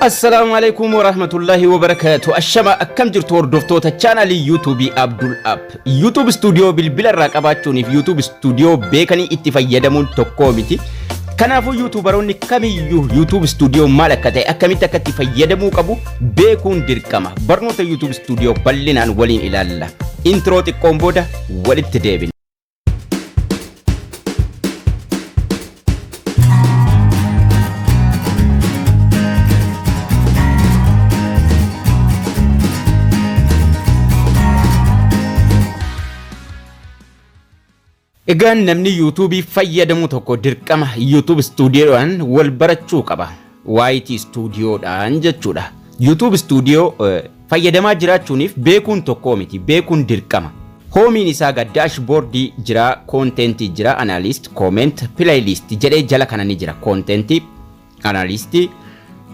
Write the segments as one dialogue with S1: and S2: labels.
S1: Assalaamu alaikum warahmatullahi wabarakaatu. Ashama, akkam jirtu hordoftoota chaanalii YouTubeii Abdul App? YouTube Studio bilbila irraa qabaachuuniif YouTube Studio beekanii itti fayyadamuun tokkoo miti. Kanaafuu YouTuberoonni kamiyyuu YouTube Studio maal akka ta'e, akkamitti akka itti fayyadamuu qabu beekuun dirqama. Barnoota YouTube Studio bal'inaan waliin ilaalla. Intro xiqqoon booda walitti deebina. Egaan namni YouTubeii fayyadamu tokko dirqama YouTube Studioodhaan wal barachuu qaba. YT Studioodhaan jechuudha. YouTube Studio fayyadamaa jiraachuuniif beekuun tokkoo miti, beekuun dirqama. Homeiin isaa gaa dashboardii jira, contentii jira, analytics, comment, playlist jedhee jala kana ni jira. Contentii, analyticsii,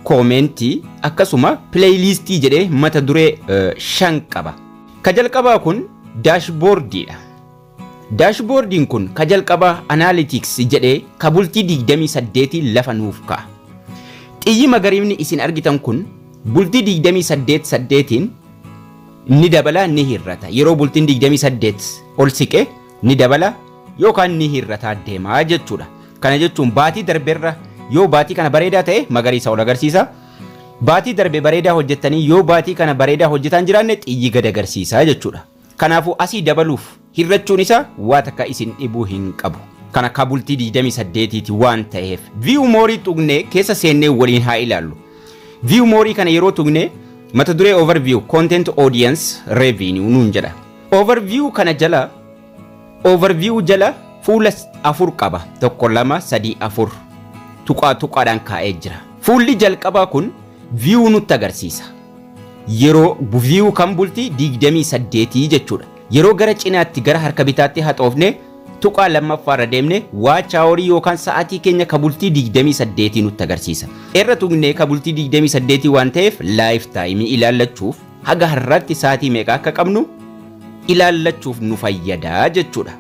S1: commentii akkasuma playlistii jedhee mata duree shan qaba. Ka jalqabaa kun dashboardiidha. Dashboardiin kun ka jalqabaa analytics jedhee ka bultii 28 lafa nuuf ka'a. Xiyyi magariifni isin argitan kun bultii 28 saddeetiin ni dabala, ni hirrata. Yeroo bultiin 28 ol siqe ni dabala yookaan ni hirrataa deemaa jechuudha. Kana jechuun baatii darbeerra yoo baatii kana bareedaa ta'e magariisa ol agarsiisa. Baatii darbe bareedaa hojjettanii yoo baatii kana bareedaa hojjetaan jiraanne xiyyi gad agarsiisa jechuudha. Kanaafuu asii dabaluuf hirrachuun isaa waa takka isin dhibuu hin qabu. Kana ka bultii 28ti waan ta'eef. View more tuqnee keessa seennee waliin haa ilaallu. View more kana yeroo tuqne mata duree overview, content, audience, revenue nuun jedha. Overview kana jala, overview jala fuula afur qaba. Tokko, lama, sadii, afur. Tuqaa tuqaadhaan kaa'ee jira. Fuulli jalqabaa kun view nutti agarsiisa. Yeroo view kan bultii 28 jechuudha. Yeroo gara cinaatti, gara harka bitaatti haxoofne, tuqaa lammaffaarra deemne, watch hourii yookaan sa'aatii keenya ka bultii 28 nutti agarsiisa. Irra tuqnee ka bultii 28 waan ta'eef lifetimeii ilaallachuuf, haga har'aatti sa'aatii meeqa akka qabnu ilaallachuuf nu fayyadaa jechuudha.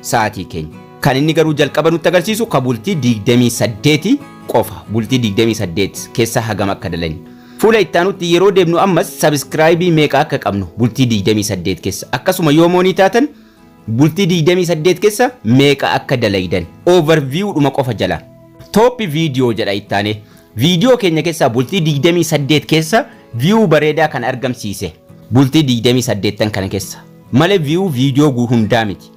S1: Sa'aatii keenya. Kan inni garuu jalqaba nutti agarsiisu ka bultii 28 qofa. Bultii 28 keessa hagam akka dalagnu. Fuula itti aanutti yeroo deemnu ammas subscribeii meeqa akka qabnu bultii 28 keessa. Akkasuma yoo money taatan bultii 28 keessa meeqa akka dalagdan. Overview dhuma qofa jala. Top video jedha ittaanee. Viidiyoo keenya keessaa bultii 28 keessa view bareedaa kan argamsiise. Bultii 28 kana keessa. Malee view viidiyoo hundaa miti.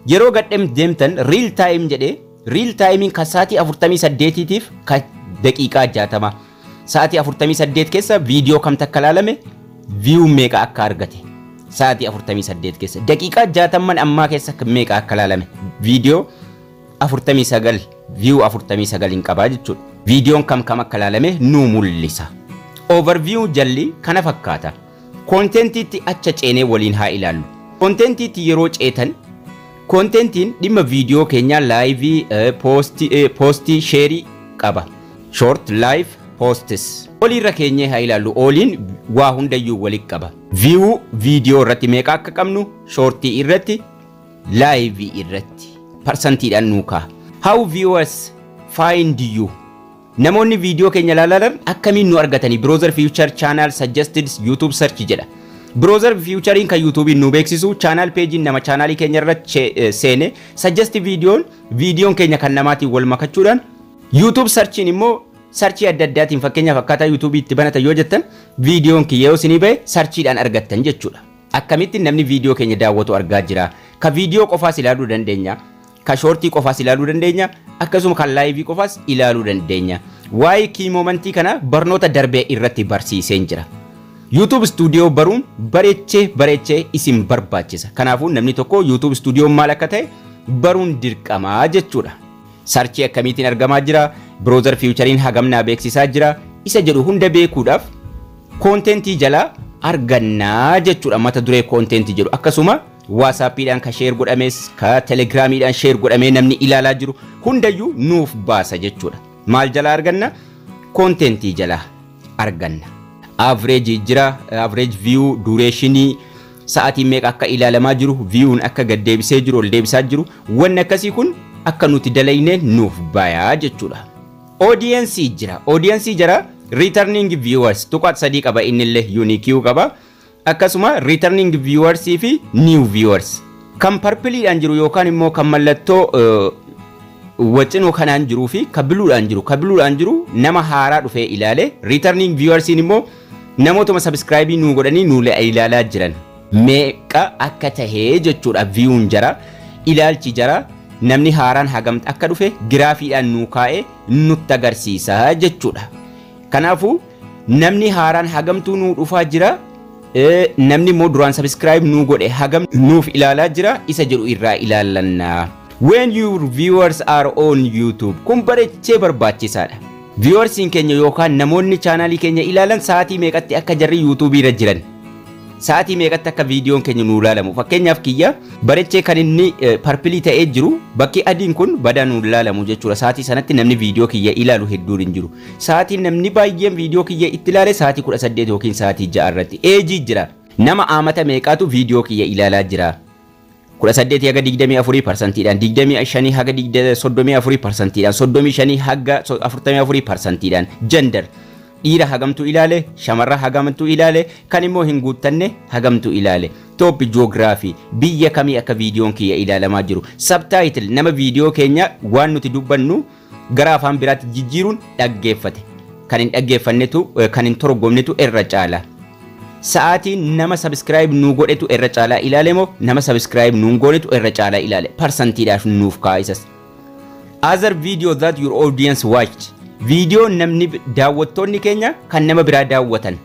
S1: Yeroo gadhem deemtan real time jedhee, real timeiin kan sa'aatii 48tiif kan daqiiqaa 60. Sa'aatii 48 keessa viidiyoo kam takka ilaalame, view meeqa akka argate. Sa'aatii 48 keessa. Daqiiqaa 60 ammaa keessa meeqa akka ilaalame. Viidiyoo 49, view 49 hin qabaa jechuudha. Viidiyoon kam kam akka ilaalame nu mul'isa. Overview jalli kana fakkaata. Contentiitti acha ceenee waliin haa ilaallu. Contentiitti yeroo ceetan contentiin dhimma viidiyoo keenyaa, liveii, postii, shareii qaba. Short, live, posts. Oliirra keenyee haa ilaallu. Oliin waa hundayyuu walitti qaba. View viidiyoo irratti meeqa akka qabnu, shortii irratti, liveii irratti parsantiidhaan nuu kaa'a. How viewers find you. Namoonni viidiyoo keenya ilaalan akkamiin nu argatanii? Browser feature, channel suggested, YouTube search jedha. Browser featurein kan YouTubein nu beeksisu, channel pagein nama channelii keenya irra seene, suggest viidiyoon viidiyoon keenya kan namaatiin wal makachuudhaan, YouTube searchiin immoo searchii adda addaatiin, fakkeenyaaf akkaataa YouTubeii itti banatan yoo jettan, viidiyoon kiyya yoo isinii bahe searchiidhaan argattan jechuudha. Akkamitti namni viidiyoo keenya daawwatu argaa jira. Ka viidiyoo qofaas ilaaluu dandeenya. Ka shortii qofaas ilaaluu dandeenya. Akkasuma kan liveii qofaas ilaaluu dandeenya. Waa'ee key momentii kana barnoota darbee irratti barsiiseen jira. YouTube Studio baruun bareechee bareechee isin barbaachisa. Kanaafuu namni tokko YouTube Studio maal akka ta'e baruun dirqamaa jechuudha. Searchii akkamiitiin argamaa jira, browser featurein hagamnaa beeksisaa jira, isa jedhu hunda beekuudhaaf contentii jalaa argannaa jechuudha, mata duree contentii jedhu. Akkasuma WhatsAppiidhaan ka share godhames, ka Telegramiidhaan share godhamee namni ilaalaa jiru hundayyuu nuuf baasa jechuudha. Maal jalaa arganna? Contentii jalaa arganna. Average jira, average view durationii, sa'aatii meeqa akka ilaalamaa jiru, viewun akka gad deebisee jiru, ol deebisaa jiru, wanni akkasii kun akka nuti dalagne nuuf bayaa jechuudha. Audience jira. Audience jira. Returning viewers tuqaat sadii qaba, innillee unique qaba. Akkasuma returning viewers fi new viewers. Kan purpleiidhaan jiru yookaan immoo kan mallattoo wacinoo kanaan jiruu fi kan bluedhaan jiru. Kan bluedhaan jiru nama haaraa dhufee ilaale. Returning viewersiin immoo namootuma subscribe nuu godhanii nuu ilaalaa jiran. Meeqa akka tahee jechuudha viewun jara, ilaalchi jara, namni haaraan hagam akka dhufe giraafiidhaan nuu kaa'ee nutti agarsiisa jechuudha. Kanaafuu namni haaraan hagamtuu nuu dhufaa jira, namni immoo duraan subscribe nuu godhe hagam nuuf ilaalaa jira isa jedhu irraa ilaallanna. When your viewers are on YouTube, kun bareechee barbaachisaadha. Viewersiin keenya yookaan namoonni chaanaalii keenya ilaalan sa'aatii meeqatti akka jarri YouTube irra jiran, sa'aatii meeqatti akka viidiyoon keenya nuu ilaalamu. Fakkeenyaaf kiyya barechee kan inni purple ta'ee jiru, bakki adiin kun badaa nuu ilaalamu jechuudha. Sa'aatii sanatti namni viidiyoo kiyya ilaalu hedduun hin jiru. Sa'aatiin namni baay'een viidiyoo kiyya itti ilaale sa'aatii 18 yookiin sa'aatii 6 irratti. Age jira. Nama aamata meeqaatu viidiyoo kiyya ilaalaa jira? 18 haga 24 parsantiidhaan, 25 haga 34 parsantiidhaan, 35 haga 44 parsantiidhaan. Gender, dhiira hagamtu ilaale, shamarra hagamtu ilaale, kan immoo hin guuttanne hagamtu ilaale. Top geography, biyya kamii akka viidiyoon kiyya ilaalamaa jiru. Subtitle, nama viidiyoo keenya waan nuti dubbannu gara afaan biraatti jijjiiruun dhaggeeffate. Kan hin dhaggeeffannetu, kan hin torgomnetu irra caala. Sa'aatiin nama subscribe nuu godhetu irra caalaa ilaale moo nama subscribe nuun goonetu irra caalaa ilaale, parsantiidhaaf nuuf kaa'isas. Other video that your audience watched, viidiyoo namni daawwattoonni keenya kan nama biraa daawwatan,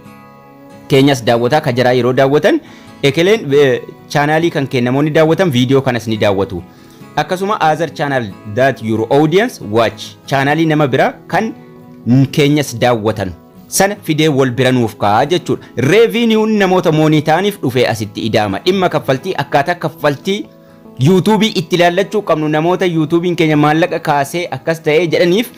S1: keenyas daawwataa ka jaraa yeroo daawwatan, ekeleen chaanaalii kan kee namoonni daawwatan viidiyoo kanas ni daawwatu. Akkasuma other channel that your audience watch, chaanaalii nama biraa kan keenyas daawwatan sana fidee wal bira nuuf kaa'a jechuudha. Revenueun namoota money ta'aniif dhufee asitti ida'ama. Dhimma kaffaltii, akkaataa kaffaltii yuutuubii itti ilaallachuu qabnu, namoota yuutuubiin keenya maallaqa kaasee akkas ta'ee jedhaniif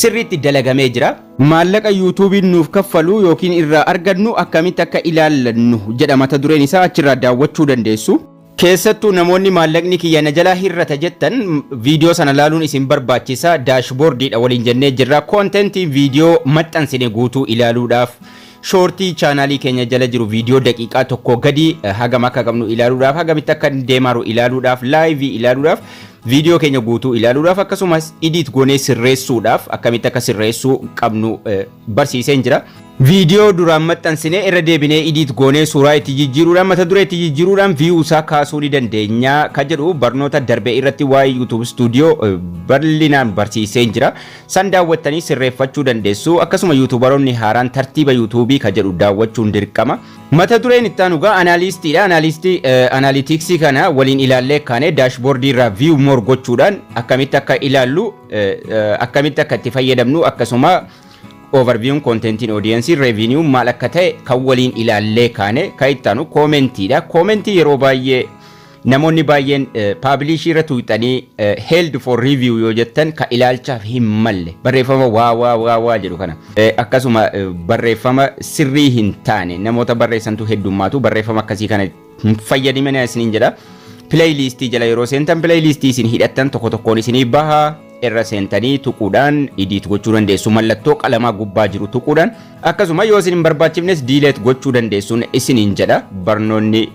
S1: sirriitti dalagamee jira. Maallaqa yuutuubiin nuuf kaffalu yookiin irraa argannu akkamitti akka ilaallannu jedha mata dureen isaa, achirraa daawwachuu dandeessu. Keessattuu namoonni maallaqni kiyya na jalaa hirrata jettan viidiyoo sana laaluun isin barbaachisa. Dashboardiidha waliin jennee jirra. Contentii viidiyoo maxxansine guutuu ilaaluudhaaf, shortii chaanaalii keenya jala jiru viidiyoo daqiiqaa 1 gadi hagam akka qabnu ilaaluudhaaf, hagamitti akka deemaaru ilaaluudhaaf, live ilaaluudhaaf, viidiyoo keenya guutuu ilaaluudhaaf, akkasumas edit goonee sirreessuudhaaf akkamitti akka sirreessuu qabnu barsiiseen jira. Viidiyoo duraan maxxansinee irra deebinee edit goonee suuraa itti jijjiiruudhaan, mata duree itti jijjiiruudhaan view isaa kaasuu ni dandeenya ka jedhu barnoota darbe irratti waa'ee YouTube Studio bal'inaan barsiiseen jira. San daawwattanii sirreeffachuu dandeessu. Akkasuma yuutuubaroonni haaraan tartiiba yuutuubii ka jedhu daawwachuun dirqama. Mata dureen itti aanu gaa analystidha. Analystii, analyticsii kana waliin ilaallee kaane, dashboardii irraa view more gochuudhaan akkamitti akka ilaallu, akkamitti akka itti fayyadamnu, akkasuma overview, contentiin, audience, revenue maal akka ta'e kan waliin ilaallee kaane. Kan itti aanu commentiidha. Commentii yeroo baay'ee namoonni baay'een publishii irra tuuxanii held for review yoo jettan ka ilaalchaaf hin malle barreeffama waa waa waa waa jedhu kana, akkasuma barreeffama sirrii hin taane namoota barreessantu heddummaatu, barreeffama akkasii kana hin fayyadamina isiniin jedha. Playlistii jala yeroo seentan playlistii isin hidhattan tokko tokkoon isinii baha, irra seentanii tuquudhaan edit gochuu dandeessu, mallattoo qalamaa gubbaa jiru tuquudhaan. Akkasuma yoo isin hin barbaachifnes delete gochuu dandeessuun isiniin jedha. Barnoonni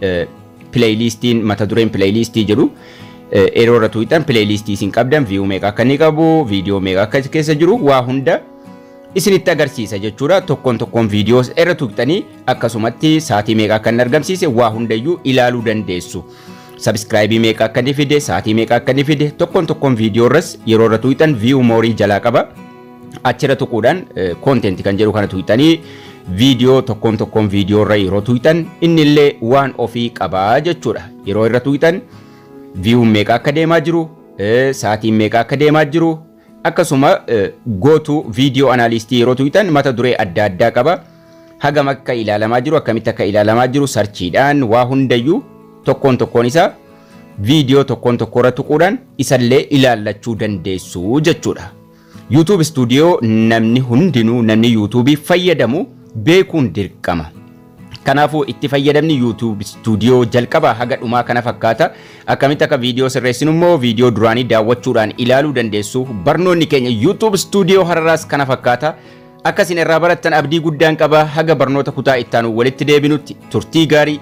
S1: playlistiin, mata dureen playlistii jedhu yeroo irra tuqxan playlistii isin qabdan view meeqa akka inni qabu, viidiyoo meeqa akka keessa jiru waa hunda isinitti agarsiisa jechuudha. Tokkoon tokkoon viidiyoo irra tuqxanii akkasumatti sa'aatii meeqa akka inni argamsiise waa hundayyuu ilaaluu dandeessu. Subscribe meeqa akka inni fide, sa'aatii meeqa akka inni fide, tokkoon tokkoon viidiyoo irras yeroo irra tuqxan view more jalaa qaba. Achirra tuquudhaan content kan jedhu kana tuqxanii viidiyoo tokkoon tokkoon viidiyoo irra yeroo tuqxan innillee waan ofii qabaa jechuudha. Yeroo irra tuqxan view meeqa akka deemaa jiru, sa'aatiin meeqa akka deemaa jiru, akkasuma gootu viidiyoo analystii yeroo tuqxan mata duree adda addaa qaba. Hagam akka ilaalamaa jiru, akkamitti akka ilaalamaa jiru, searchiidhaan waa hundayyuu tokkoon tokkoon isaa viidiyoo tokkoon tokko irra tuquudhaan isallee ilaallachuu dandeessu jechuudha. YouTube Studio namni hundinuu, namni YouTube fayyadamu beekuun dirqama. Kanaafuu itti fayyadamni YouTube Studio jalqabaa haga dhumaa kana fakkaata. Akkamitti akka viidiyoo sirreessinu immoo viidiyoo duraanii daawwachuudhaan ilaaluu dandeessu. Barnoonni keenya YouTube Studio har'aas kana fakkaata. Akka isin irraa barattan abdii guddaan qaba. Haga barnoota kutaa ittaanu walitti deebinutti turtii gaarii,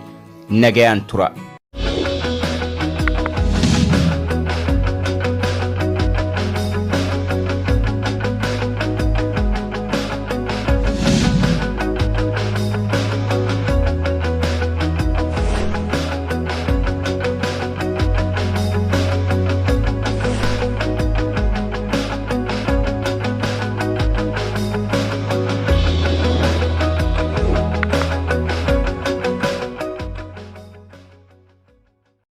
S1: nagayaan tura.